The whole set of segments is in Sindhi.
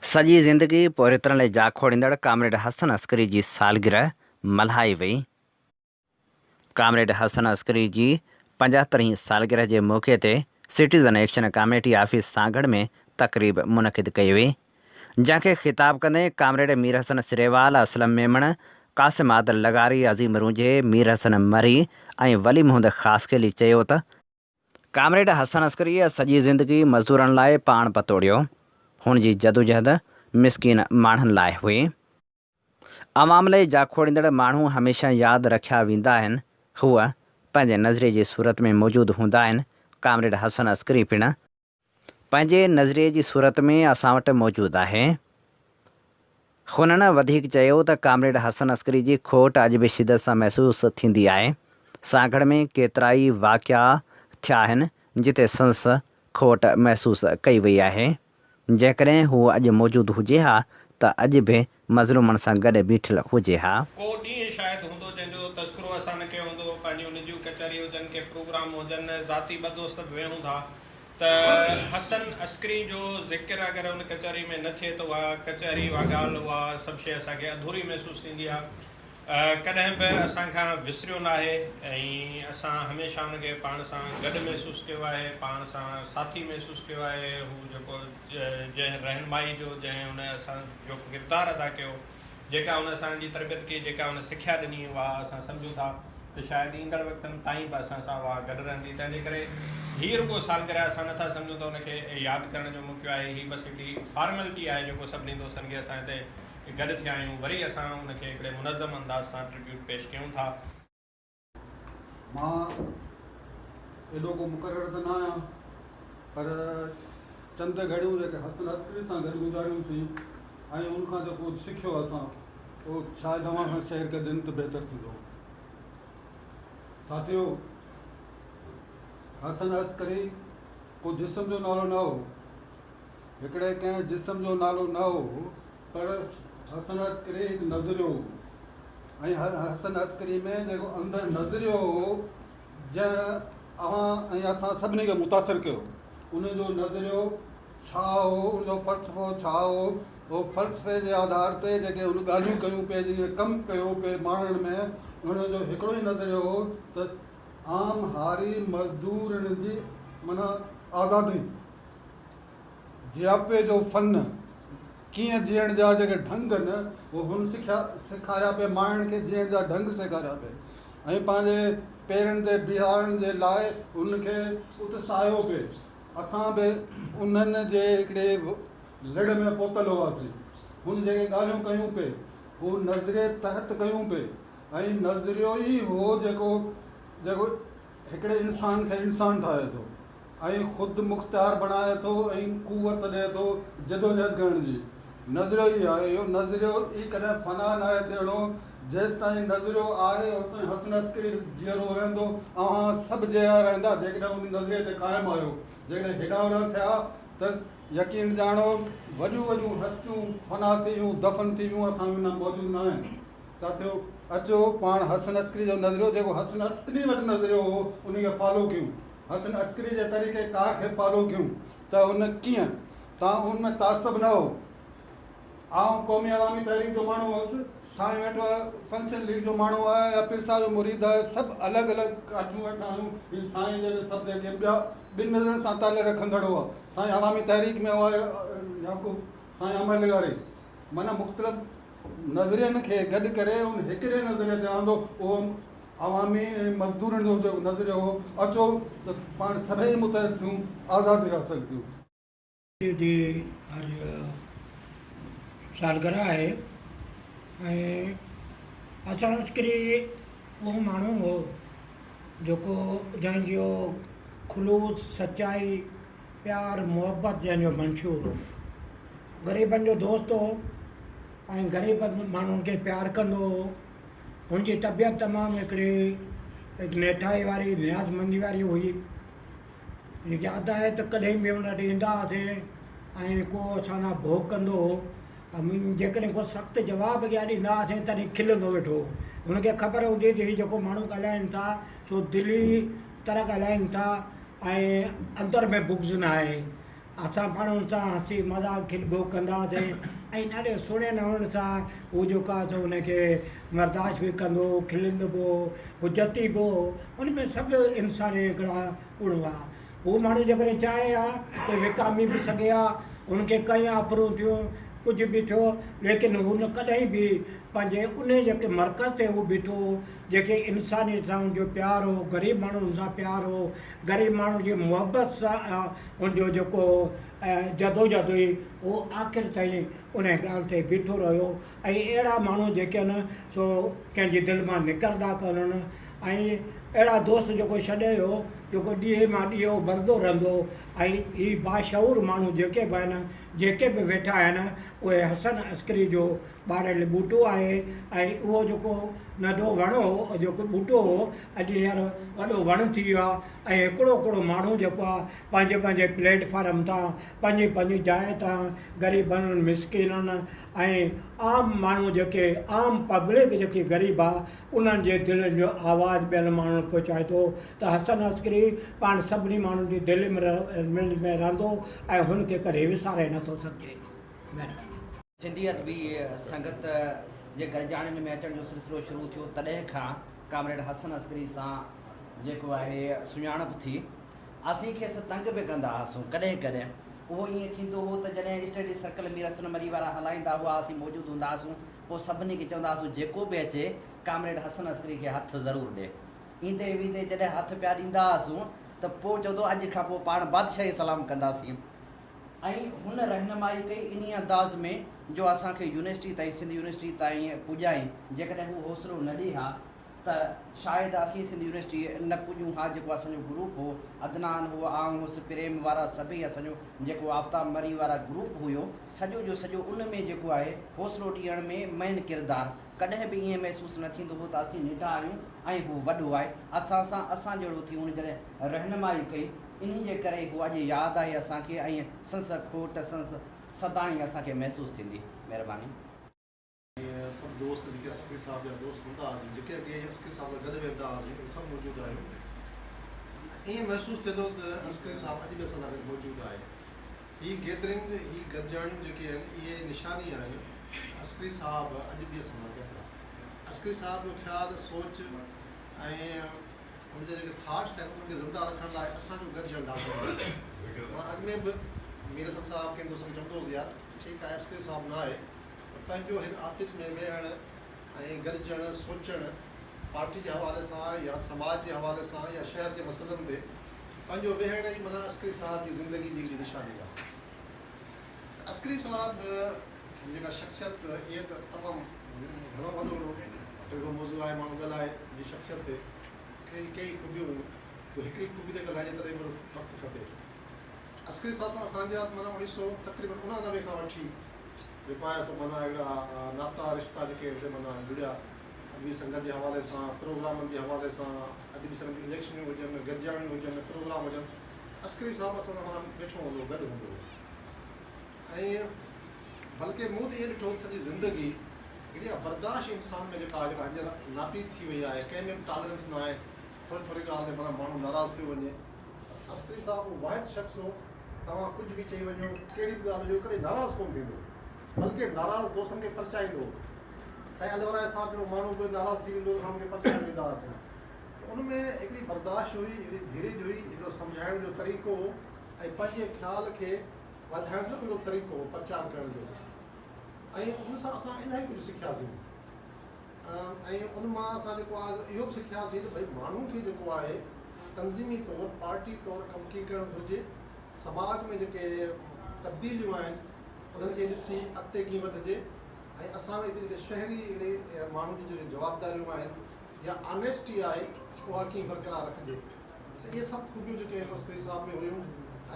سڄي زندگي پورهيتن لاء جاکوڙيندڙ ڪامريڊ حسن عسڪري جي سالگرهه ملهائي وئي. ڪامريڊ حسن عسڪري جي 75 هين سالگرهه جي موقعي تي citizen action committee office Sanghar ۾ تقريب منعقد ڪئي وئي، جنهن کي خطاب ڪندي ڪامريڊ مير حسن سريوال، اسلم ميمڻ، قاسم عادل لغاري، عظيم رونجهي، مير حسن مري ۽ ولي محمد خاصخيلي چيو ته، ڪامريڊ حسن عسڪريء سڄي زندگي مزدورن لاء پاڻ پتوڙيو. هن جي جدوجهد مسڪين ماڻهن لاء هئي. عوام لئي جاکوڙيندڙ ماڻهو هميشه ياد رکيا ويندا آهن. هو پنهنجي نظريي جي صورت ۾ موجود هوندا آهن. ڪامريڊ حسن عسڪري پڻ پنهنجي نظريي جي صورت ۾ اسان وٽ موجود آهي. هنن وڌيڪ چيو ته ڪامريڊ حسن عسڪري جي کوٽ اڄ به شدت سان محسوس ٿيندي آهي، سانگهڙ ۾ ڪيترائي واقعا ٿيا آهن جتي سندس کوٽ محسوس ڪئي وئي آهي، جيڪڏهن هو اڄ موجود هجي ها ته اڄ به مظلومن سان گڏ بيٺل هجي ها. ڪو ڏينهن شايد هوندو جنهن جو تذڪرو اسان نه ڪيو هوندو، پنهنجون نجيون ڪچهريون هجن، ڪي پروگرام هجن، ذاتي ٻه دوست به ويهون ٿا ته حسن عسڪري جو ذڪر اگر ان ڪچهري ۾ نه ٿئي ته اها ڪچهري اها ڳالهه اها سڀ شيء اسان کي اڌوري محسوس ٿيندي آهي. ڪڏهن به اسان کان وسريو ناهي ۽ اسان هميشه ان کي پاڻ سان گڏ محسوس ڪيو آهي، پاڻ سان ساٿي محسوس ڪيو آهي. هو جيڪو جنهن رهنمائي جو جنهن ان اسان جو ڪردار ادا ڪيو، جيڪا ان اسان جي تربيت ڪئي، جيڪا ان سکيا ڏني، اها اسان سمجهون ٿا ته شايد ايندڙ وقتن تائين به اسان سان اها گڏ رهندي. تنهن جي ڪري هي رڳو سالگرهه اسان نٿا سمجهون ته ان کي ياد ڪرڻ جو موقعو آهي، هي بس هڪڙي فارملٽي آهي جيڪو سڀني دوستن کي اسان هتي گڏ ٿيا آهيون، وري اسان ان کي هڪڙي منظم انداز سان ٽربيوٽ پيش ڪيون ٿا. مان ايڏو ڪو مقرر ته نه آهيان پر چند گهڙيون جيڪي حسن عسڪري سان گڏ گذاريون سين ۽ ان کان جيڪو سکيو اسان اهو شايد اوهان سان شيئر ڪجن ته بهتر ٿيندو. ساٿيو حسن عسڪري ڪو جسم جو نالو نه هو، هڪڙي ڪنهن جسم جو نالو نه هو پر حسن عسڪري هڪ نظريو هو ۽ حسن عسڪري ۾ جيڪو اندر نظريو هو جنهن اوهان ۽ اسان سڀني کي متاثر ڪيو ان جو نظريو ڇا هو ان جو فلسفو ڇا هو اهو فلسفي جي آڌار تي جيڪي هن ڳالهيون ڪيون پئي جيئن ڪم ڪيو پئي ماڻهن ۾ ان جو هڪڙو ئي نظريو هو ته عام هاري مزدورن جي معنيٰ آزادي جياپي جو فن، ڪيئن جيئڻ جا جيڪي ڍنگ آهن، اهي هن سکيا سيکاريا پئي، ماڻهن کي جيئڻ جا ڍنگ سيکاريا پئي ۽ پنهنجي پيرن تي بيهارڻ جي لاء هن کي اتساهيو پئي. اسان به انهن جي هڪڙي لڙ ۾ پوتل هئاسين. هن جيڪي ڳالهيون ڪيون پئي، هو نظريي تحت ڪيون پئي ۽ نظريو ئي هو جيڪو جيڪو هڪڙي انسان کي انسان ٺاهي ٿو. ۽ خود مختيار بڻائي ٿو ۽ قوت ڏئي ٿو جدوجهد ڪرڻ جي. نظريو ئي آهي. اهو نظريو ئي ڪڏهن فنا ناهي ٿيڻو. جيستائين نظريو آهي اوستائين حسن عسڪري جيئرو رهندو. اوهان سڀ جيئرا رهندا جيڪڏهن ان نظريي تي قائم آهيو. جيڪڏهن هيڏانهن هوڏانهن ٿيا ته يقين ڄاڻو وڏيون وڏيون هستيون فنا ٿي ويون، دفن ٿي ويون، اسان ۾ موجود ناهن. ساٿيو اچو پاڻ حسن عسڪري جو نظريو جيڪو حسن عسڪري وٽ نظريو هو ان کي فالو ڪيون. حسن عسڪري جي طريقي ڪار کي فالو ڪيون ته ان ڪيئن تان ان ۾ تعصب نه هو. آئون قومي عوامي تحريڪ جو ماڻهو هوس، سائين ويٺو آهي فنڪشن ليگ جو ماڻهو آهي يا پرسا جو مريد آهي، سڀ الڳ الڳ ڪاٺيون ويٺا آهيون. هي سائين جيڪي سڀ جيڪي ٻيا ٻن نظرن سان تعلق رکندڙ هئا، سائين عوامي تحريڪ ۾ هئا يعقوب، سائين امر لغاري، معنيٰ مختلف نظرين کي گڏ ڪري ان هڪڙي نظريي تي آندو، اهو عوامي ۽ مزدورن جو جيڪو نظريو هو، اچو ته پاڻ سڀئي متحد ٿيون، آزادي حاصل ڪيون. جي اڄ سالگرهه آهي ۽ حسن عسڪري اهو ماڻهو هو جيڪو جنهن جو خلوص سچائي پيار محبت جنهن جو منشور هو غريبن جو دوست هو ۽ غريب ماڻهن کي پيار ڪندو هو هن جي طبيعت تمام هڪڙي نيٺائي واري نيازمندي واري هئي. ياد آهي ته ڪڏهن به هن وٽ ايندا هئاسين ۽ ڪو اسان سان ڀوڳ ڪندو هو. جيڪڏهن ڪو سخت جواب اڳيان ڏيندا هئاسين تڏهن کلندو ويٺو هو. هن کي خبر هوندي هئي ته هي جيڪو ماڻهو ڳالهائين ٿا سو دلي طرح ڳالهائين ٿا ۽ اندر ۾ بغض نه آهي. اسان پاڻ ان سان هسي مذاق کل ڀوڳ ڪندا هئاسين ۽ ڏاڍي سهڻي نموني سان هو جيڪو آهي سو ان کي برداشت به ڪندو هو، کلندو به هو، حجتي به هو، ان ۾ سڀ انساني هڪڙا گڻ هئا. هو ماڻهو جيڪڏهن چاهي ها ته وڪامي به سگهي ها، هن کي ڪئين آفرون ٿيون، ڪجهه به ٿيو، ليڪن هن ڪڏهن به پنهنجي انهي جيڪي مرڪز تي هو بيٺو هو، جيڪي انسانيت سان هن جو پيار هو، غريب ماڻهن سان پيار هو، غريب ماڻهن جي محبت سان هن جو جيڪو جدوجهد هئي، هو آخر تائين انهي ڳالهه تي بيٺو رهيو ۽ اهڙا ماڻهو جيڪي آهن سو ڪنهن جي دل مان نڪرندا ڪونهن ۽ اهڙا دوست جيڪو ڇڏي ويو جيڪو ڏينهن مان ڏينهن اڀرندو رهندو ۽ هي باشعور ماڻهو جيڪي به آهن جيڪي به ويٺا آهن اهي حسن عسڪري جو ٻاريل ٻوٽو آهي ۽ اهو جيڪو ننڍو وڻ هو جيڪو ٻوٽو هو اڄ هينئر وڏو وڻ ٿي ويو آهي ۽ هڪڙو هڪڙو ماڻهو جيڪو آهي پنهنجي پنهنجي پليٽ فارم تان پنهنجي پنهنجي جاء تان غريبن مسڪينن ۽ عام ماڻهو جيڪي عام پبلڪ جيڪي غريب آ انهن جي دلين جو آواز ٻين ماڻهن وٽ پهچائي ٿو ته حسن عسڪري پاڻ سڀني ماڻهن جي دلين ۾ رهندو ۽ هن کي ڪڏهن وساري نٿو سگهجي. مهرباني. سنڌي ادبي سنگت جي گڏجاڻين ۾ اچڻ جو سلسلو شروع ٿيو تڏهن کان ڪامريڊ حسن عسڪري سان جيڪو آهي سڃاڻپ ٿي. اسين کيس تنگ به ڪندا هئاسون. ڪڏهن ڪڏهن اهو ائين ٿيندو هو ته جڏهن اسٽڊي سرڪل مير حسن مري وارا هلائيندا هئا، اسين موجود هوندا هئاسون، پوء سڀني کي چوندا هئاسون جيڪو به اچي ڪامريڊ حسن عسڪري کي هٿ ضرور ڏي. ايندي ويندي جڏهن هٿ پيا ڏيندا هئاسون ته پوء چوندو هو اڄ کان پوء پاڻ بادشاهي سلام ڪنداسين. ۽ هن رهنمائي ڪئي انهي انداز ۾ جو اسان کي يونيورسٽي تائين سنڌ يونيورسٽي تائين پڄائين. جيڪڏهن هو حوصلو نه ڏئي ها ته شايد اسين سنڌ يونيورسٽي نه پڄون ها جيڪو اسان جو گروپ هو عدنان هو آئون هوس پريم وارا سڀئي اسان جو جيڪو آفتاب مري وارا گروپ هيو سڄو جو سڄو ان ۾ جيڪو آهي حوصلو ڏيڻ ۾ مين ڪردار ڪڏهن به ائين محسوس نه ٿيندو هو ته اسين ننڍا آهيون ۽ هو وڏو آهي اسان سان اسان جهڙو ٿي هن جڏهن رهنمائي ڪئي انهي جي ڪري هو اڄ ياد آهي اسان کي ۽ سنس کوٽ سنس سدائين اسان کي محسوس ٿيندي مهرباني. ۽ سڀ دوست جيڪي عسڪري صاحب جا دوست هوندا هئاسين، جيڪي اڳي عسڪري صاحب سان گڏ ويهندا هئاسين، اهي سڀ موجود آهيون. ائين محسوس ٿئي ٿو ته عسڪري صاحب اڄ به اسان سان گڏ موجود آهي. هي گيدرنگ، هي گڏجاڻيون جيڪي آهن، اهي نشاني آهن ته عسڪري صاحب اڄ به اسان سان گڏ آهي. عسڪري صاحب جو خيال، سوچ ۽ ان جا جيڪي ٿاٽس آهن، انهن کي زنده رکڻ لاء اسان جو گڏجڻ لازمي آهي. مان اڳ ۾ به مير حسن صاحب ڪنهن دوست کي چوندو هوس يار ٺيڪ آهي عسڪري صاحب نه آهي، پنهنجو هن آفيس ۾ ويهڻ ۽ گڏجڻ، سوچڻ، پارٽي جي حوالي سان يا سماج جي حوالي سان يا شهر جي مسئلن تي پنهنجو ويهڻ ئي معنيٰ عسڪري صاحب جي زندگي جي هڪڙي نشاني آهي ته عسڪري صاحب جي جيڪا شخصيت ائين ته تمام گهڻو وڏو ڊگهو موضوع آهي ماڻهو ڳالهائي جي شخصيت تي ڪيئي ڪيئي خوبيون هيون جو هڪڙي خوبي تي ڳالهائجي تڏهن به وقت کپي. عسڪري صاحب سان اسان جا معنيٰ اوڻيهه سو تقريبن اڻانوي کان وٺي جيڪو آهي سو معنيٰ اهڙا ناتا رشتا جيڪي آهن سي معنيٰ جڙيا ادبي سنگت جي حوالي سان پروگرامن جي حوالي سان ادبي سنگت جون اليڪشنيون هجن گڏجاڻيون هجن پروگرام هجن عسڪري صاحب اسان سان معنيٰ ويٺو هوندو هو گڏ هوندو هو ۽ بلڪه مون ته ائين ڏٺو سڄي زندگي هڪڙي اها برداشت انسان ۾ جيڪا آهي جيڪا هينئر ناپيد ٿي وئي آهي ڪنهن ۾ به ٽالرنس نه آهي ٿوري ٿوري ڳالهه تي معنيٰ ماڻهو ناراض ٿيو وڃي. عسڪري صاحب اهو واحد شخص هو، توهان ڪجهه به چئي وڃو، ڪهڙي به ڳالهه هجي، هو ڪڏهن ناراض ڪونه ٿيندو هو، بلڪه ناراض دوستن کي پرچائيندو هو. سائين الهورايي صاحب جهڙو ماڻهو به ناراض ٿي ويندو هو ته اسان ان کي پرچائڻ ويندا هئاسين. ته ان ۾ هڪڙي برداشت هئي، هڪڙي ڌيرج هئي، هڪڙو سمجهائڻ جو طريقو هو ۽ پنهنجي خيال کي وڌائڻ جو به هڪڙو طريقو هو، پرچار ڪرڻ جو ۽ ان سان اسان الاهي ڪجهه سکياسين. ۽ ان مان اسان جيڪو آهي اهو به سکياسين ته ڀئي ماڻهو کي جيڪو آهي تنظيمي طور پارٽي طور ڪم ڪيئن ڪرڻ گهرجي سماج ۾ جيڪي تبديليون آهن انهن کي ڏسي اڳتي ڪيئن وڌجي ۽ اسان ۾ جيڪي شهري اهڙي ماڻهو جون جيڪي جوابداريون آهن يا آنيسٽي آهي اها ڪيئن برقرار رکجي ته اهي سڀ خوبيون جيڪي آهن عسڪري صاحب ۾ هيون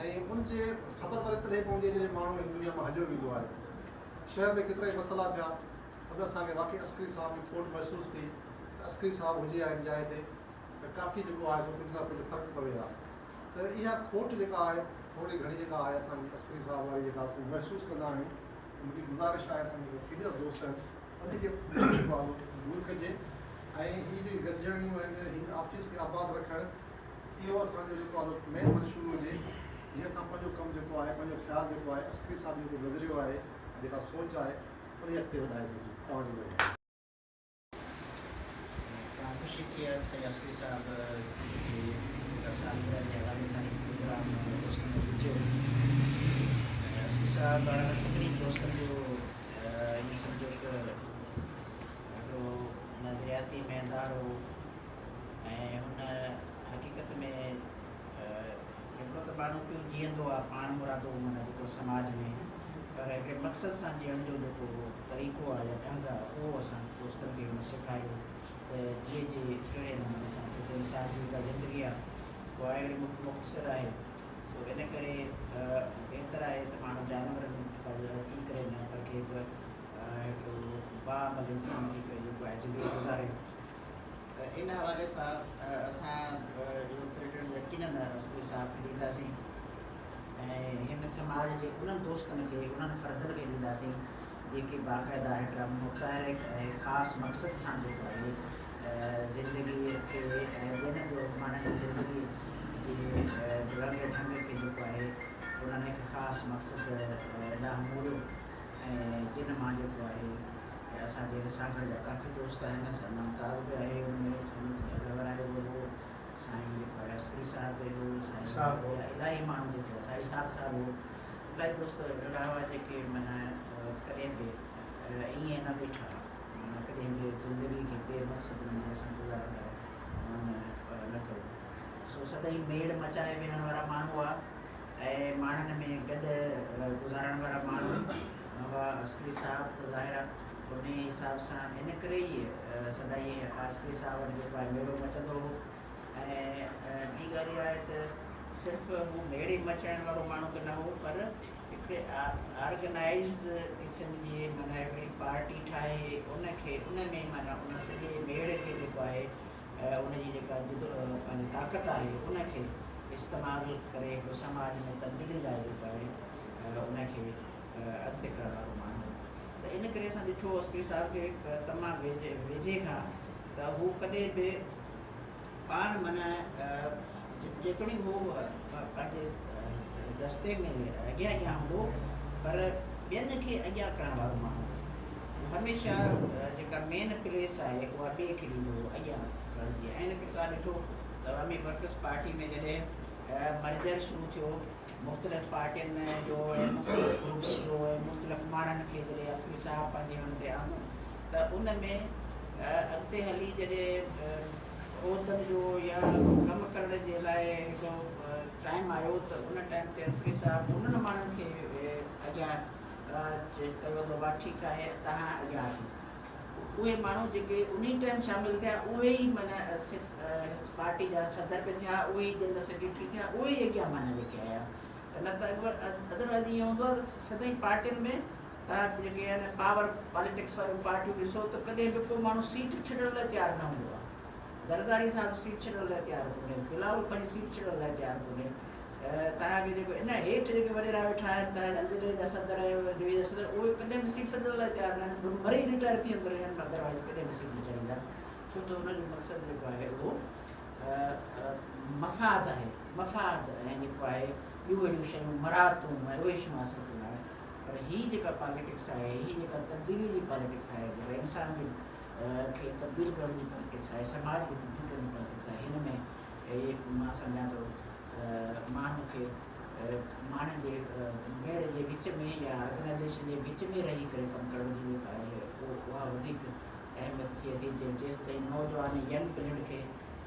۽ ان جي خبر وري تڏهن پوندي آهي جڏهن ماڻهو هن دنيا مان هليو ويندو آهي شهر ۾ ڪيترائي مسئلا ٿيا ان اسان کي واقعي عسڪري صاحب جي کوٽ محسوس ٿي ته عسڪري صاحب هجي ها ان جاء تي ته ڪافي جيڪو آهي سو ڪجهه نه ڪجهه فرق پوي ها ته اها کوٽ جيڪا آهي ٿوري گهڻي جيڪا آهي اسان جي عسڪري صاحب واري جيڪا اسان محسوس ڪندا آهيون منهنجي گذارش آهي اسان جيڪا سينيئر دوست آهن ان کي جيڪو آهي دور ڪجي ۽ هي جيڪي گڏجاڻيون آهن هن آفيس کي آباد رکڻ اهو اسان جو جيڪو آهي مين منشور هجي. جيئن اسان پنهنجو ڪم جيڪو آهي، پنهنجو خيال جيڪو آهي، عسڪري صاحب جو جيڪو نظريو آهي، جيڪا سوچ آهي، ان کي اڳتي وڌائي سگهون. توهان جي مهرباني. تمام خوشي ٿي آهي سائين عسڪري صاحب جي جيڪا سالگرهه جي حوالي سان هي پروگرام دوستن ۾ پڇيو. عسڪري صاحب پاڻ سڀني دوستن جو ائين سمجهو ته هڪڙو نظرياتي مهندار هو ۽ هن حقيقت ۾ هڪڙو ته ماڻهو پيو جيئندو آهي پاڻ مرادو معنيٰ جيڪو سماج ۾ پر هڪڙي مقصد سان جيئڻ جو جيڪو طريقو آهي يا ڍنگ آهي اهو اسان دوستن کي هن سيکاريو ته جيئجي ڪهڙي نموني سان، ڇو ته انسان جي جيڪا زندگي آهي اها اهڙي مختصر آهي، سو ان ڪري بهتر آهي ته ماڻهو جانورن ٿي ڪري نه بلڪه هڪ هڪڙو باعمل انسان ٿي ڪري جيڪو آهي زندگي گذاري. ته ان حوالي سان اسان اهو ڪريڊٽ يقينن عسڪري صاحب کي ڏينداسين ۽ هن سماج جي انهن دوستن کي، انهن فردن کي ڏينداسين جيڪي باقاعده هڪڙا متحرڪ ۽ خاص مقصد سان جيڪو آهي زندگي کي ۽ ٻين جو ماڻهن جي زندگي جي رنگ ڍنگ کي جيڪو آهي انهن هڪ خاص مقصد ڏانهن موڙيو ۽ جن مان جيڪو آهي اسان جي هن سانگهڙ جا ڪافي دوست آهن، سائين ممتاز به آهي ان ۾، سائين الهورايو به هو، سائين جيڪو آهي عسڪري صاحب به هو، سائين ٻيا الاهي ماڻهو جيڪي هئا، سائين اسحاق صاحب هو، الاهي دوست اهڙا هئا جيڪي معنيٰ ڪڏهن به ائين نه ويٺا، معنيٰ ڪڏهن به زندگي کي بي مقصد نموني سان گذارڻ لاء انهن نه ڪيو. سو سدائين ميڙ مچائي ويهڻ وارا ماڻهو هئا ۽ ماڻهن ۾ گڏ گذارڻ وارا ماڻهو هئا. عسڪري صاحب ته ظاهر آهي انهي حساب سان ان ڪري ئي سدائين عسڪري صاحب وٽ جيڪو آهي ميڙو مچندو هو ۽ ٻي ڳالهه اها آهي ته صرف هو ميڙي مچائڻ وارو ماڻهو به نه هو پر هڪڙي آرگنائيز قسم جي معنيٰ هڪڙي پارٽي ٺاهي ان کي ان ۾ معنيٰ ان سڄي ميڙ کي جيڪو آهي ان جي جيڪا پنهنجي طاقت آهي ان کي استعمال ڪري هڪڙو سماج ۾ تبديلي لاء جيڪو آهي ان کي اڳتي ڪرڻ وارو ماڻهو هو ته ان ڪري اسان ڏٺو عسڪري صاحب کي تمام ويجهي کان ته هو ڪڏهن به پاڻ معنيٰ جيتوڻيڪ هو پنهنجي دستي ۾ اڳيان اڳيان هوندو پر ٻين کي اڳيان ڪرڻ وارو ماڻهو هو. هميشه جيڪا مين پليس آهي اها ٻئي کي ڏيندو هو اڳيان ڪرڻ جي. ۽ ان ڪري توهان ڏٺو ته عوامي ورڪرس پارٽي ۾ جڏهن مرجر شروع ٿيو مختلف پارٽين جو ۽ مختلف گروپس جو ۽ مختلف ماڻهن کي جڏهن عسڪري صاحب پنهنجي هن تي آندو ته ان ۾ اڳتي هلي جڏهن عهدن جو يا ڪم ڪرڻ جي لاء هڪڙو ٽائيم آيو ته ان ٽائيم تي عسڪري صاحب انهن ماڻهن کي اڳيان ڪيو ته بابا ٺيڪ آهي توهان اڳيان اچو. اهي ماڻهو جيڪي انهي ٽائيم شامل ٿيا اهي ئي معنيٰ پارٽي جا صدر به ٿيا، اهي ئي جنرل سيڪريٽري ٿيا، اهي ئي اڳيان معنيٰ جيڪي آيا ته نه ته ادروائز ائين هوندو آهي ته سدائين پارٽين ۾ توهان جيڪي آهن پاور پاليٽڪس واريون پارٽيون ڏسو ته ڪڏهن به ڪو ماڻهو سيٽ ڇڏڻ لاء تيار نه هوندو آهي. زرداري صاحب سيٽ ڇڏڻ لاء تيار ڪونهي، بلاول پنهنجي سيٽ ڇڏڻ لاء تيار ڪونهي. توهان کي جيڪو ان هيٺ جيڪي وڏيرا ويٺا آهن توهان جا ضلعي جا صدر ۽ ڊويزن جا صدر اهي ڪڏهن به سيٽ ڇڏڻ لاء تيار نه آهن، مري رٽائر ٿي اندر ويهن ادروائز ڪڏهن به سيٽ نه ڇڏيندا، ڇو ته ان جو مقصد جيڪو آهي اهو مفاد آهي، مفاد ۽ جيڪو آهي ٻيون اهڙيون شيون مراعتون ۽ اهي شيون حاصل ڪرڻ آهي. پر هي جيڪا پاليٽڪس آهي، هي جيڪا تبديلي جي پاليٽڪس آهي، جيڪا انسان جي کي تبديل ڪرڻ جي پاليٽڪس آهي، سماج کي تبديل ڪرڻ جي پاليٽڪس آهي، هن ۾ مان سمجهان ٿو ته ماڻهو کي ماڻهن جي ميڙ جي وچ ۾ يا آرگنائيزيشن جي وچ ۾ رهي ڪري ڪم ڪرڻ جي جيڪا آهي اها وڌيڪ اهميت ٿئي ٿي. جيستائين نوجوان ينگ بلڊ کي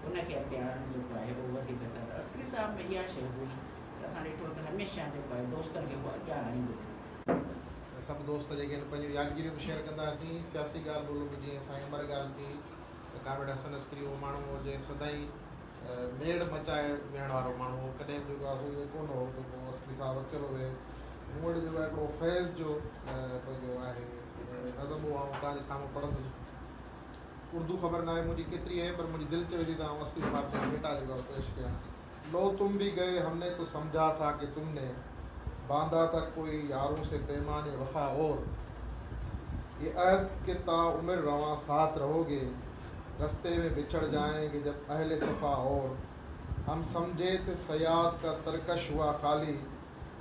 ان کي اڳتي آڻڻ جيڪو آهي اهو وڌيڪ بهتر آهي. عسڪري صاحب ۾ اها شيء هئي ته اسان ڏٺو ته هميشه جيڪو آهي دوستن کي هو اڳيان آڻيندو هو. سڀ دوست جيڪي آهن پنهنجون يادگيريون به شيئر ڪندا هئاسين. سياسي ڳالهه ٻولهه به جيئن سائين امر ڳالهه ڪئي ته ڪامريڊ حسن عسڪري اهو ماڻهو هو جنهن سدائين ميڙ مچائي ويهڻ وارو ماڻهو هو. ڪڏهن به جيڪو آهي سو ائين ڪونه هو ته ڪو عسڪري صاحب اڪيلو ويهي. مون وٽ جيڪو آهي هڪڙو فيض جو پنهنجو آهي نظم اهو آئون توهان جي سامهون پڙهندس. اردو خبر ناهي منهنجي ڪيتري آهي پر منهنجي دل چوي ٿي ته آئون عسڪري صاحب کي ڀيٽا جيڪو آهي پيش ڪيان. لو تم ڀي گئي هم ني تو سمجها ٿا ڪي تم ني بانڌا ٿا ڪوئي يارون سي پيمان وفا اور يه عهد ڪي تا عمر روان ساٿ رهو گي رستي ۾ بڇڙ جائين گي جب اهل صفا اور. هم سمجهي ته صياد ڪا ترڪش هئا خالي،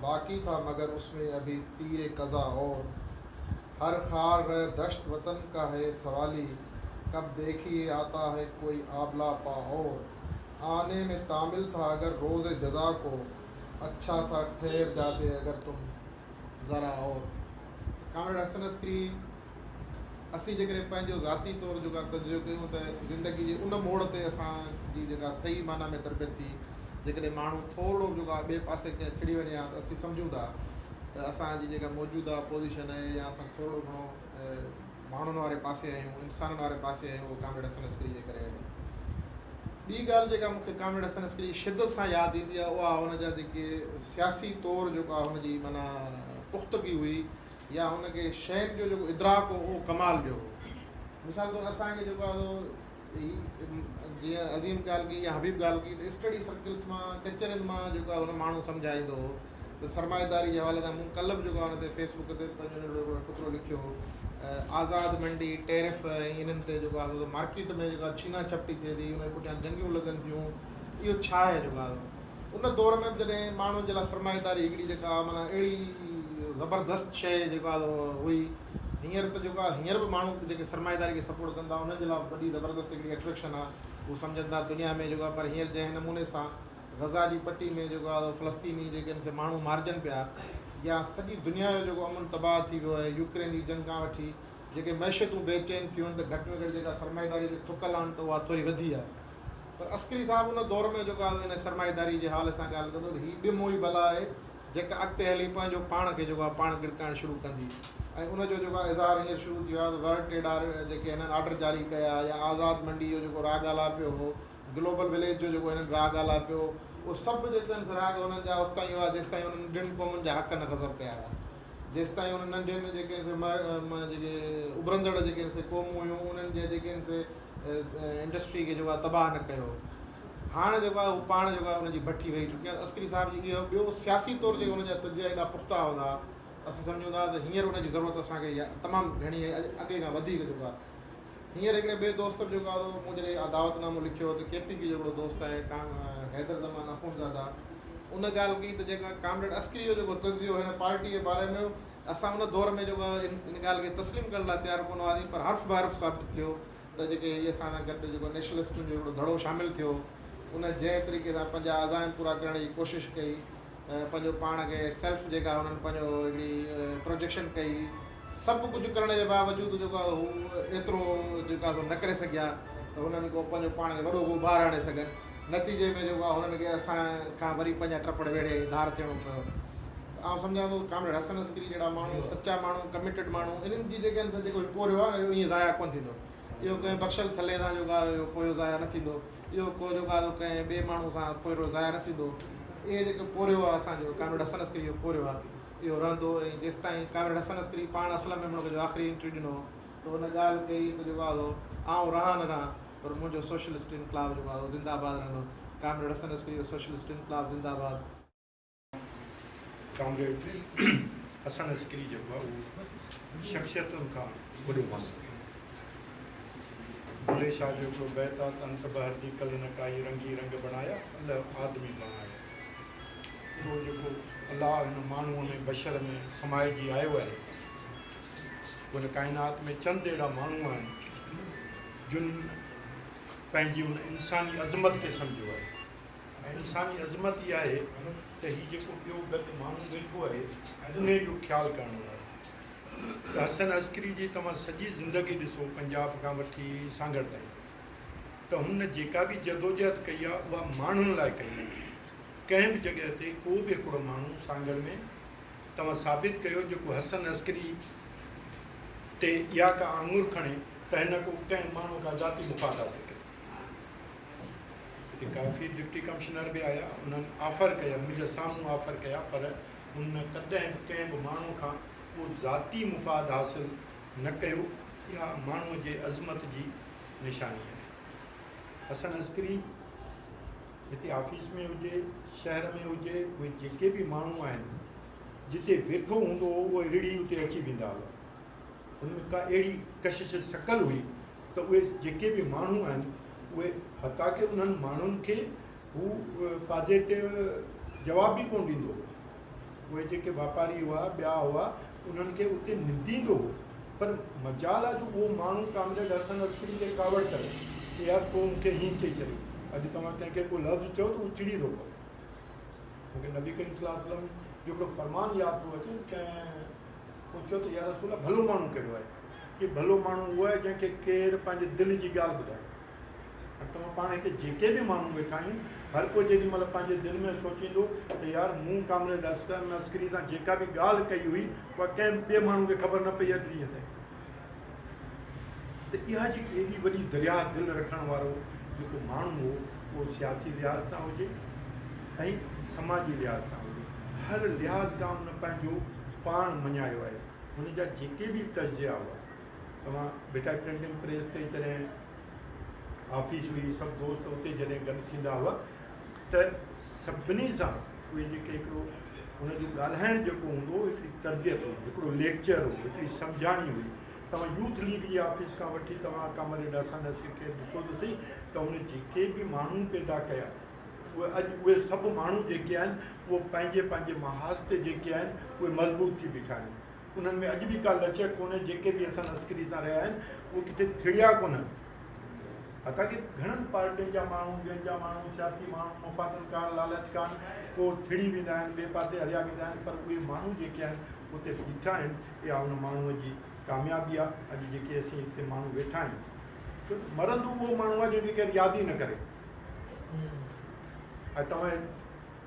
باقي ٿا مگر اس ۾ اڀي تير قضا اور. هر خار ره دشت وطن ڪا هي سوالي، ڪب ديکيي آتا هي ڪوئي آبلا پا اور. آني ۾ تامل ٿا اگر روز جزا ڪو، اڇا ٿا ٺهر جاتي اگر تم ذرا اور. ڪامريڊ حسن عسڪري اسين جيڪڏهن پنهنجو ذاتي طور جيڪا تجزيو ڪيون ته زندگي جي ان موڙ تي اسان جي جيڪا صحيح معنيٰ ۾ تربيت ٿي، جيڪڏهن ماڻهو ٿورڙو به جيڪو آهي ٻئي پاسي ڪنهن ٿڙي وڃي ها ته اسين سمجهون ٿا ته اسان جي جيڪا موجوده پوزيشن آهي يا اسان ٿورڙو گهڻو ماڻهن واري پاسي آهيون، انسانن واري پاسي آهيون، اهو ڪامريڊ حسن عسڪري جي ڪري آهي. ٻي ڳالهه جيڪا مون کي ڪامريڊ حسن عسڪري جي شدت سان ياد ايندي آهي اها هن جا جيڪي سياسي طور جيڪو آهي هن جي معنيٰ پختگي هئي يا هن کي شين جو جيڪو ادراڪ هو اهو ڪمال جو هو. مثال طور اسان کي جيڪو آهي سو هي جيئن عظيم ڳالهه ڪئي يا حبيب ڳالهه ڪئي ته اسٽڊي سرڪلس مان ڪچهرين مان جيڪو آهي هن ماڻهو سمجهائيندو هو ته سرمائيداري جي حوالي سان مون ڪلهه به جيڪو آهي ان تي فيس بڪ تي پنهنجو ننڍڙو هڪڙو ٽڪرو لکيو هو آزاد منڊي ٽيرف ۽ انهن تي جيڪو آهي سو مارڪيٽ ۾ جيڪو آهي ڇينا ڇپٽي ٿئي ٿي ان جي پٺيان جنگيون لڳن ٿيون اهو ڇا آهي جيڪو آهي ان دور ۾ به جڏهن ماڻهن جي لاء سرمائيداري هڪڙي جيڪا معنيٰ اهڙي زبردست شيء جيڪا هئي، هينئر ته جيڪو آهي هينئر به ماڻهو جيڪي سرمائيداري کي سپورٽ ڪن ٿا انهن جي لاء وڏي زبردست هڪڙي اٽريڪشن آهي، هو سمجهن ٿا دنيا ۾ جيڪو آهي پر هينئر جنهن نموني سان غزه جي پٽي ۾ جيڪو آهي فلسطيني جيڪي آهن سي ماڻهو مارجن پيا يا سڄي دنيا جو جيڪو امن تباهه ٿي ويو آهي يوڪرين جي جنگ کان وٺي جيڪي معيشتون بي چين ٿيون آهن ته گهٽ ۾ گهٽ جيڪا سرمائيداري تي ٿڪل آهن ته اها ٿوري وڌي آهي. پر عسڪري صاحب ان دور ۾ جيڪو آهي ان سرمائيداري جي حوالي سان ڳالهه ڪندو ته هي به موئي بلا آهي جيڪا اڳتي هلي پنهنجو پاڻ کي جيڪو آهي پاڻ ڳڙڪائڻ شروع ڪندي ۽ ان جو جيڪو آهي اظهار هينئر شروع ٿي ويو آهي ته ورلڊ ٽريڊ آر جيڪي هنن آرڊر جاري ڪيا يا آزاد منڊي جو جيڪو راڳ آلاپيو هو گلوبل وليج جو جيڪو هنن راڳ آلاپيو اهو سڀ جيڪي آهن سي راڳ هنن جا اوستائين هئا جيستائين انهن ٻن قومن جا حق نه غضب ڪيا ويا جيستائين انهن ننڍين جيڪي آهن سي جيڪي اڀرندڙ جيڪي آهن سي قومون هيون انهن جا جيڪي آهن سي انڊسٽري کي جيڪو آهي تباهه نه ڪيو هاڻ جيڪو آهي هو پاڻ جيڪو آهي ان جي بٺي ويهي چڪي آهي عسڪري صاحب جي اهو ٻيو سياسي طور جيڪي ان جا تجزيا ايڏا پختا هوندا هئا اسين سمجهون ٿا ته هينئر ان جي ضرورت اسان کي تمام گهڻي آهي اڳي کان وڌيڪ جيڪو آهي هينئر هڪڙي ٻئي دوست به جيڪو آهي مون جڏهن دعوت نامو لکيو ته ڪي پي ڪي جو هڪڙو دوست آهي حيدر زمان اخوندزاده ان ڳالهه ڪئي ته جيڪا ڪامريڊ عسڪري جو جيڪو تجزيو هن پارٽي جي باري ۾ اسان ان دور ۾ جيڪو آهي ان ڳالهه کي تسليم ڪرڻ لاء تيار ڪونه هئاسين پر حرف بحرف ثابت ٿيو ته جيڪي هي اسان سان گڏ جيڪو نيشنلسٽن جو هڪڙو ڌڙو شامل ٿيو ان جنهن طريقي سان پنهنجا عزائم پورا ڪرڻ جي ڪوشش ڪئي پنهنجو پاڻ کي سيلف جيڪا انهن پنهنجو هڪڙي پروجيڪشن ڪئي سڀ ڪجهه ڪرڻ جي باوجود جيڪو آهي هو ايترو جيڪو آهي سو نه ڪري سگهيا ته هنن ڪو پنهنجو پاڻ کي وڏو ڪو ٻاهر آڻي سگهن نتيجي ۾ جيڪو آهي هنن کي اسان کان وري پنهنجا ٽپڙ ويڙهي ڌار ٿيڻو پيو. آئون سمجهان ٿو ته ڪامريڊ حسن عسڪري جهڙا ماڻهو، سچا ماڻهو، ڪميٽيڊ ماڻهو، انهن جي جيڪي آهن سو جيڪو هي پورهيو آهي نه اهو ائين ضايع ڪونه ٿيندو. اهو ڪنهن بخشل ٿلهي سان جيڪو آهي اهو پورهيو ضايع نه ٿيندو. اهو ڪو جيڪو آهي سو ڪنهن ٻئي ماڻهو سان پورهيو ضايع نه ٿيندو. اهي جيڪو پورهيو آهي اسان جو ڪامريڊ حسن عسڪري جو پورهيو آهي اهو رهندو ۽ جيستائين ڪامريڊ حسن عسڪري پاڻ اسلم ميمڻ کي جو آخري انٽريو ڏنو هو ته ان ڳالهه ڪئي ته جيڪو آهي سو آئون رهان نه رهان پر منهنجو سوشلسٽ انقلاب جيڪو آهي سو زنده آباد رهندو. ڪامريڊ حسن عسڪري جو سوشلسٽ انقلاب زنده آباد. ڪامريڊ حسن عسڪري جيڪو آهي اهو شخصيتن کان وڏو ماڻهو هو. بلهي شاهه جو هڪڙو بيت آهي ته انت بحر the ڪل نه ڪائي رنگي رنگ بڻايا الله آدمي بڻايا. اهو جيڪو الله هن ماڻهوء ۾ بشر ۾ سمائجي آيو آهي هن ڪائنات ۾ چند اهڙا ماڻهو آهن جن پنهنجي ان انساني عظمت کي سمجهيو آهي. ۽ انساني عظمت اها آهي ته هي جيڪو ٻيو گڏ ماڻهو ويٺو آهي انهي جو خيال ڪرڻو آهي ته حسن عسڪري جي توهان سڄي زندگي ڏسو پنجاب کان وٺي سانگهڙ تائين ته هن جيڪا به جدوجهد ڪئي آهي اها ماڻهن لاء ڪئي آهي ڪنهن به جڳهه تي ڪو به هڪڙو ماڻهو سانگهڙ ۾ توهان ثابت ڪيو جيڪو حسن عسڪري تي اها ڪا آڱر کڻي ته هن ڪو ڪنهن ماڻهو کان ذاتي مفاد حاصل ڪيو. هتي ڪافي ڊپٽي ڪمشنر به آيا انهن آفر ڪيا منهنجي سامهون آفر ڪيا پر هن ڪڏهن به ڪنهن به ماڻهو کان ڪو ذاتي مفاد حاصل نه ڪيو اها ماڻهو جي عظمت جي نشاني آهي حسن عسڪري هتي آفيس ۾ هجي شهر ۾ هجي اهي جيڪي به ماڻهو آهن جتي ويٺو هوندو هو اهي رڙهي اتي اچي ويندا هئا ان ۾ ڪا اهڙي ڪشش ثقل هئي ته اهي جيڪي به ماڻهو آهن اهي حتيٰ ڪه انهن ماڻهن کي هو پازيٽو جواب به ڪونه ڏيندو هو. اهي جيڪي واپاري هئا، ٻيا هئا، انهن کي اتي ننديندو هو. پر مجال آ جو اهو ماڻهو ڪامريڊ حسن عسڪري تي ڪاوڙ ڪري ته يار تو مون کي هيئن چئي ڇڏيو. اڄ توهان ڪنهن کي ڪو لفظ چئو ته هو چڙي ٿو پوي. مون کي نبي ڪريم صلي الله عليه وسلم جو هڪڙو فرمان ياد ٿو اچي، ڪنهن پڇيو ته يا رسول الله ڀلو ماڻهو ڪهڙو آهي؟ چي ڀلو ماڻهو اهو آهي جنهن کي ڪير پنهنجي دل جي ڳالهه ٻڌائي. هاڻي توهان پاڻ هتي جيڪي به ماڻهو ويٺا آهيون هر ڪو جيڏي مهل پنهنجي دل ۾ سوچيندو ته يار مون ڪامريڊ حسن عسڪري سان جيڪا به ڳالهه ڪئي هئي اها ڪنهن به ٻئي ماڻهو کي خبر نه پئي اڄ ڏينهن تائين. ته اها جيڪي ايڏي وڏي درياهه دل رکڻ وارو جيڪو ماڻهو هو اهو سياسي لحاظ سان هجي ۽ سماجي لحاظ سان هجي هر لحاظ کان ان پنهنجو پاڻ مڃايو آهي. هن جا جيڪي به تجزيا هئا توهان ڀٽائي پرنٽنگ پريس تي جڏهن آفيس هئي سڀ دوست اتي جڏهن گڏ ٿيندا هئا ته سڀني سان اهي جيڪي هڪڙو هن جو ڳالهائڻ جيڪو هوندو هو هڪڙي تربيت هئي هڪڙو ليڪچر هو هڪڙي سمجهاڻي هئي. توهان يوٿ ليگ جي آفيس کان وٺي توهان ڪامريڊ حسن نصير کي ڏسو ته سهي ته هن جيڪي به ماڻهو پيدا ڪيا اهي اڄ اهي سڀ ماڻهو جيڪي آهن اهي پنهنجي پنهنجي محاذ تي جيڪي آهن اهي مضبوط ٿي بيٺا آهن. انهن ۾ اڄ به ڪا لچڪ ڪونهي جيڪي به حسن عسڪري سان رهيا آهن اهي ڪٿي ٿڙيا ڪونهن. حتيٰ ڪه گهڻن پارٽين جا ماڻهو ٻين جا ماڻهو سياسي ماڻهو مفادن ڪاڻ لالچ ڪاڻ ڪو ٿڙي ويندا آهن ٻئي پاسي هليا ويندا آهن پر اهي ماڻهو جيڪي آهن اتي بيٺا آهن اها ان ماڻهوء جي ڪاميابي آهي. اڄ جيڪي اسين هتي ماڻهو ويٺا آهيون ڇو ته مرندو اهو ماڻهو آهي جنهن کي ڪير ياد ئي نه ڪري. ۽ توهان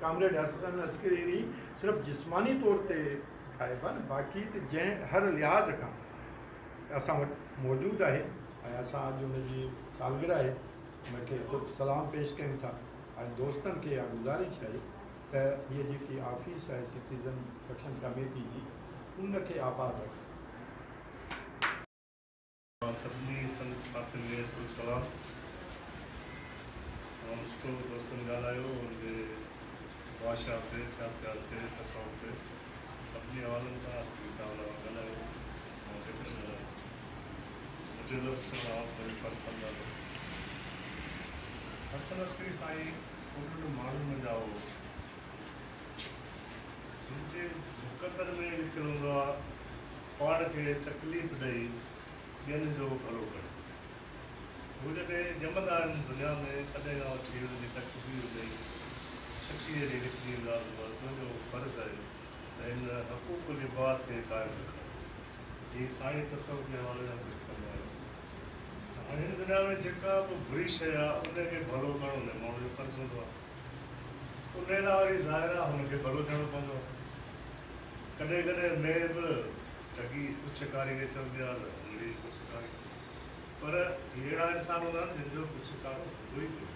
ڪامريڊ حسن عسڪري صرف جسماني طور تي غائب آهي نه باقي ته جنهن هر لحاظ کان اسان وٽ موجود آهي ۽ اسان اڄ ان جي سالگرهه آهي ان کي سرخ سلام پيش ڪيون ٿا ۽ دوستن کي اها گذارش آهي ته هيء جيڪي آفيس آهي سٽيزن ايڪشن ڪميٽي جي ان کي آباد رکن. سڀني سندس ساٿين کي سرخ سلام. تمام سٺو دوستن ڳالهايو ان جي معاشيات تي، سياسيات تي، تصوف تي سڀني حوالن سان عسڪري صاحب علاوه ڳالهايو مان ڪيترو ڳالهايان ٻه ٽي لفظ چوڻ آئون پنهنجو فرض سمجهان ٿو. حسن عسڪري سائين انهن ماڻهن منجهان هو جن جي مقدر ۾ لکيل هوندو آهي پاڻ کي تڪليف ڏئي ٻين جو ڀلو ڪرڻ. هو جڏهن ڄمندا آهن دنيا ۾ تڏهن کان وٺي انهن جي تقدير ۾ ڇٺيء ڏينهن لکجي ايندو آهي ته تنهنجو فرض آهي ته هن حقوق العباد کي قائم رکڻ. هي سائين تصوف جي حوالي سان ڪجهه ڪندو آهي. هاڻي هن دنيا ۾ جيڪا به بري شيء آهي ان کي ڀلو ڪرڻ ان ماڻهو جو فرض هوندو آهي. ان لاء وري ظاهر آهي هن کي ڀلو ٿيڻو پوندو آهي. ڪڏهن ڪڏهن مينهن به ڍڳي پڇ ڪاري کي چوندي آهي ته هنڙي پڇ ڪاري. پر هي اهڙا انسان هوندا آهن جن جو پڇ ڪارو هوندو ئي ڪونهي.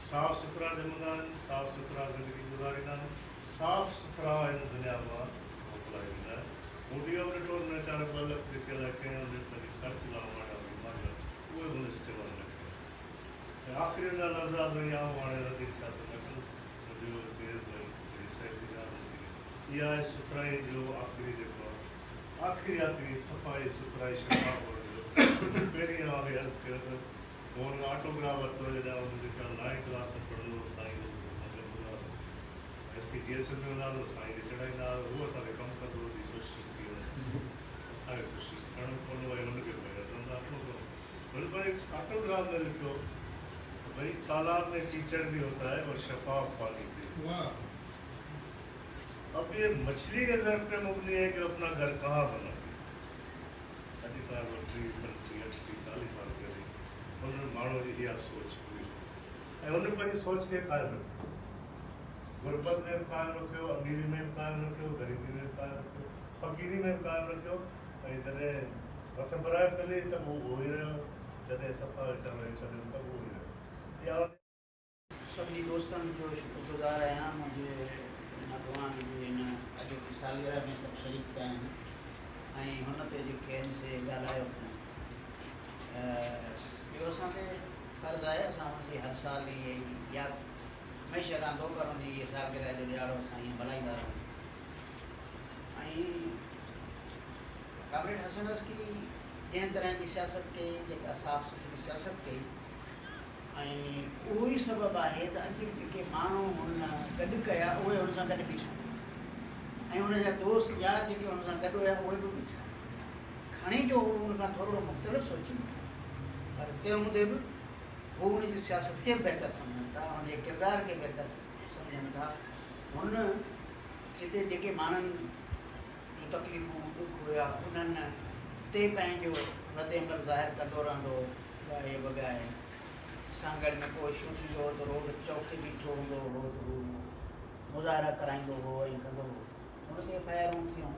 صاف سٿرا ڄمندا آهن، صاف سٿرا زندگي گذاريندا آهن، صاف سٿرا هن دنيا مان موڪلائي ويندا آهن. مون به اهو به ڏٺو هن ويچاري 2 لک جيڪي الائي ڪنهن هن پنهنجي خرچ لاء اماڻيا بيماري لاء اهي به هن استعمال نه ڪيا. ۽ آخري هن جا لفظ آ ڀئي آئون هاڻي وڌيڪ سياست نه ڪندس منهنجو چير ڀئي منهنجي صحت اجازت نٿي ڏئي. اها آهي سٿرائي جو آخري جيڪو آ آخري آخري صفائي سٿرائي شفاف هئڻ جو مون پهرين اوهان کي عرض ڪيو ته مون هن کان آٽوگراف ورتو جڏهن آئون منهنجي خيال نائين ڪلاس ۾ پڙهندو هوس سائين سان گڏ هوندا هئاسين ۽ اسين جي ايس ايم ۾ هوندا هئاسين سائين کي چڙائيندا هئا هو اسان تي ڪم ڪندو هو ته هي سوشلسٽ ٿي وڃي اسان کي سوشلسٽ ٿيڻو ڪونه هو ۽ هن کي ڀئي عزم رکڻو ڪونه هو. هن پنهنجي آٽوگراف ۾ لکيو ته ڀئي تالاب ۾ ڪيچڙ ڀي هوتا هي اور شفاف پاني ڀي. اب يي مڇلي ڪي ظرف پي مبني هي ڪي اپنا گهر ڪهان بناتي هي. اڄ کان ڪو ٽيهه، پنجٽيهه، اٺٽيهه، چاليهه سال پهرين ان ماڻهوء جي اها سوچ هئي ۽ هن پنهنجي سوچ کي قائم رکيو. غربت ۾ به قائم رکيو، اميري ۾ به قائم رکيو، غريبي ۾ به قائم رکيو، فقيري ۾ به قائم رکيو ۽ جڏهن مٿڀرائپ ملي ته به اهو ئي رهيو، جڏهن صفا ويچارو هيٺ هليو ته به اهو ئي رهيو. اها. سڀني دوستن جو شڪر گذار آهيان منهنجي هن اڳواڻ جي هن اڄوڪي سالگرهه ۾ سڀ شريڪ ٿيا آهن ۽ هن تي جيڪي آهن سي ڳالهايو اٿن اهو اسان تي فرض آهي اسان هن جي هر سال ائين ياد هميشه رهندو پر هن جي سالگرهه جو ڏهاڙو اسان ائين ملهائيندا رهون ۽ ڪامريڊ حسن عسڪري جنهن طرح جي سياست ڪئي جيڪا صاف سٿري سياست ڪئي ۽ اهو ئي سبب آهي ته اڄ جيڪي ماڻهو هن گڏ ڪيا اهي هن سان گڏ بيٺا ۽ هن جا دوست يار جيڪي هن سان گڏ هيا اهي به بيٺا. کڻي جو هو هن کان ٿورڙو مختلف سوچين ٿا پر تنهن هوندي به هو هن جي سياست کي به بهتر سمجهن ٿا، هن جي ڪردار کي بهتر سمجهن ٿا. هن هتي جيڪي ماڻهن جون تڪليفون ڏک هيا انهن تي پنهنجو رد عمل ظاهر ڪندو رهندو هو. ڳائي وڳائي سانگهڙ ۾ ڪو اشو ٿيندو هو ته روڊ چوڪ تي بيٺو هوندو هو ته هو مظاهرا ڪرائيندو هو ۽ ڪندو هو. هن تي ايف I آرون ٿيون.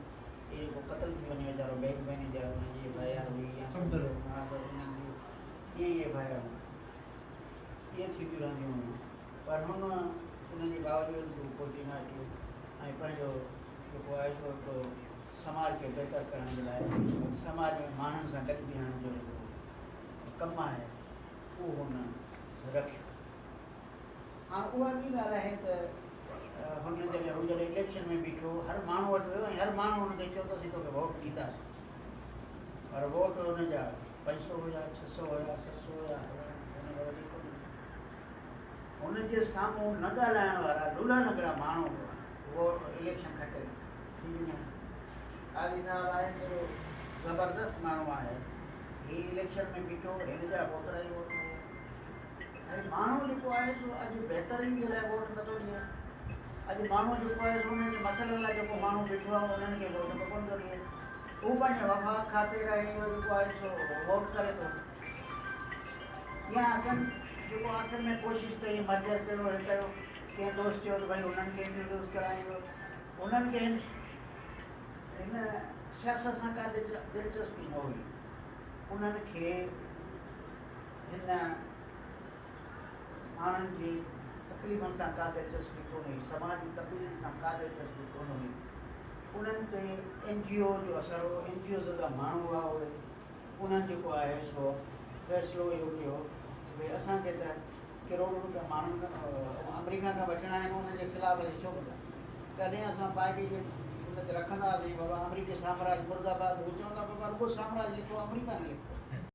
هي جيڪو قتل ٿي وڃي ويچارو بينڪ مئنيجر ان جي ايف I R هئي يا ها ته انهن جون ائين ئي ايف I آرون ائين ٿينديون رهنديون هيون پر هن ان جي باوجود به پوئتي نه هٽيو ۽ پنهنجو جيڪو آهي سو هڪڙو سماج کي بهتر ڪرڻ جي لاء سماج ۾ ماڻهن سان گڏ بيهڻ جو جيڪو ڪم آهي اهو هن رکيو. هاڻ اها ٻي ڳالهه آهي ته هن جڏهن هو جڏهن اليڪشن ۾ بيٺو هر ماڻهو وٽ ويو ۽ هر ماڻهو هن کي چيو ته اسين توکي ووٽ ڏينداسين پر ووٽ هن جا 500 هيا، 600 هيا، 700 هيا، هزار هن کان وڌيڪ ڪونه. هن جي سامهون نه ڳالهائڻ وارا لولها نگڙا ماڻهو هئا، اهو اليڪشن کٽي ٿي به نه. قاضي صاحب آهي ڪيڏو زبردست ماڻهو آهي، هي اليڪشن ۾ بيٺو هن جا به اوترا ئي ووٽ هيا. ۽ ماڻهو جيڪو آهي سو اڄ بهتري جي لاء ووٽ نٿو ڏئي. اڄ ماڻهو جيڪو آهي سو انهن جي مسئلن لاء جيڪو ماڻهو بيٺو آهي انهن کي ووٽ ته ڪونه ٿو ڏئي. هو پنهنجي وفاق خاطر ۽ اهو جيڪو آهي سو ووٽ ڪري ٿو. يا اسان جيڪو آخر ۾ ڪوشش ڪئي مرجر ڪيو هي ڪيو ڪنهن دوست چيو ته ڀئي هنن کي انٽروڊيوس ڪرايو هنن کي هن سياست سان ڪا دلچسپي نه هئي. انهن کي هن ماڻهن جي تڪليفن سان ڪا دلچسپي ڪونه هئي، سماجي تبديلين سان ڪا دلچسپي ڪونه هئي. انهن تي اين جي او جو اثر هو، اين جي او زده ماڻهو هئا اهي. انهن جيڪو آهي سو فيصلو اهو ڪيو ته ڀئي اسان کي ته ڪروڙون روپيا ماڻهن کان آمريڪا کان وٺڻا آهن انهن جي خلاف اسين ڇو ڪندا؟ ڪڏهن اسان پارٽي جي ان تي رکندا هئاسين بابا آمريڪي سامراج مرده باد، هو چوندا بابا رڳو سامراج لکو آمريڪا نه لکو.